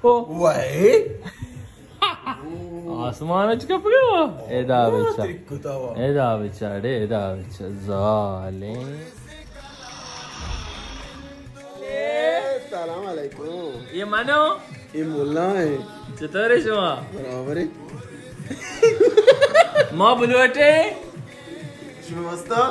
او۔ وای۔ آسمان اچ کپگا۔ ادا بچا۔ ترک کتا وا۔ ادا بچا، ڈے، ادا بچا۔ ظالم۔ سلام علیکم۔ یہ منو؟ یہ ملا ہے۔ چطور ہے شما؟ برابر ہے۔ ما بلوٹے۔ شما واسطہ۔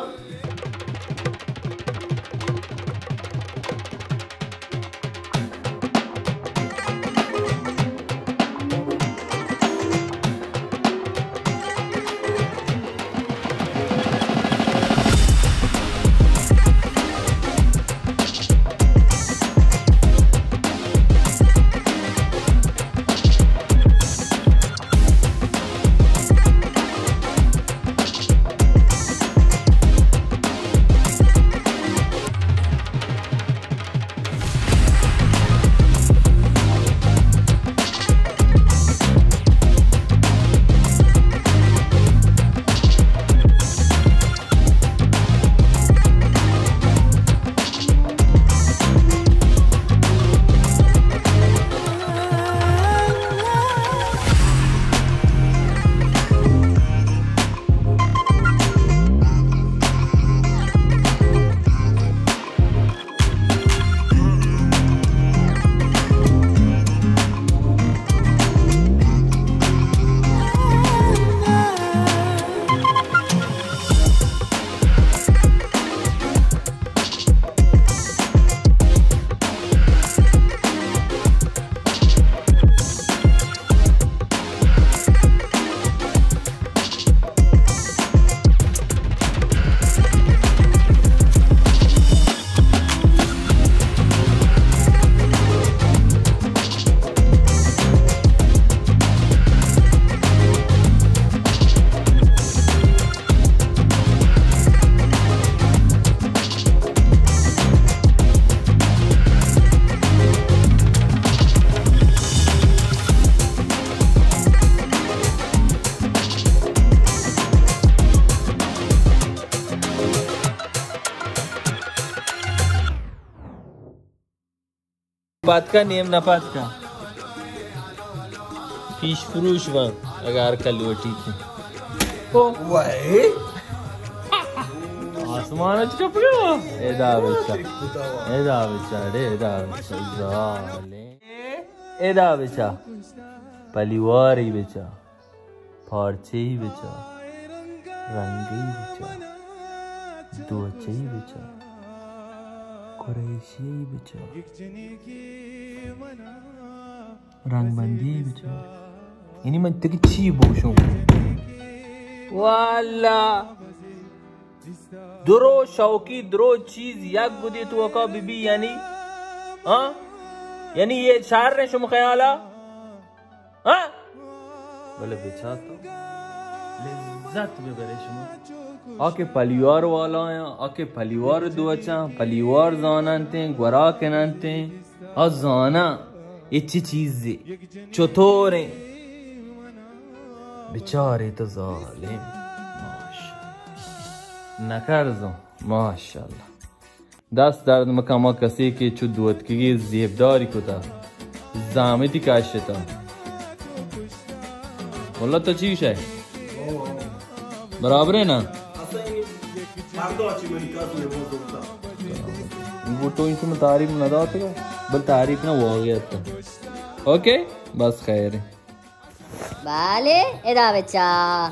پاتکا نیم نہ پاتکا۔ پیش فروش بان، اگر کلوٹی تھی۔ او۔ وای۔ آسمان اچ کپگا۔ ادا بچا۔ ادا بچا، ڈے، ادا بچا۔ ظالم۔ ادا بچا۔ پلیواری بچا۔ پارچہ‌ای بچا، رنگئی بچا، دوچئی بچا، قریشیئی بچا، رنگ بندی بچا۔ یعنی من تکی چی بوشوں؟ واللہ، درو شوقی، درو چیز یک گدی توکا بی بی، یعنی، ہاں؟ یعنی یہ شہر نے شم خیالا؟ ہاں؟ بلے بچا تو لذت ببرے شما۔ آ کہ پلیوار والا ہیں، آ کہ پلیوار دوچاں، پلیوار زاننتیں، گورا کننتیں، آ زاناں اے چی چیزے، چطوریں؟ بچارے تو ظالم۔ ماشاءاللہ۔ نکرزوں۔ ماشاءاللہ۔ دست درد مکن ہما کسے کہ چو دوتکگی زیبداری کتا، زحمتی کشتا۔ واللہ تو چی گوشئے؟ برابر ہے نا؟ گوٹو انچو من تعریف نہ داتگا، بل تعریف نہ واقعیت۔ اوکے، بس خیر ہے۔ بالے، ادا بچا۔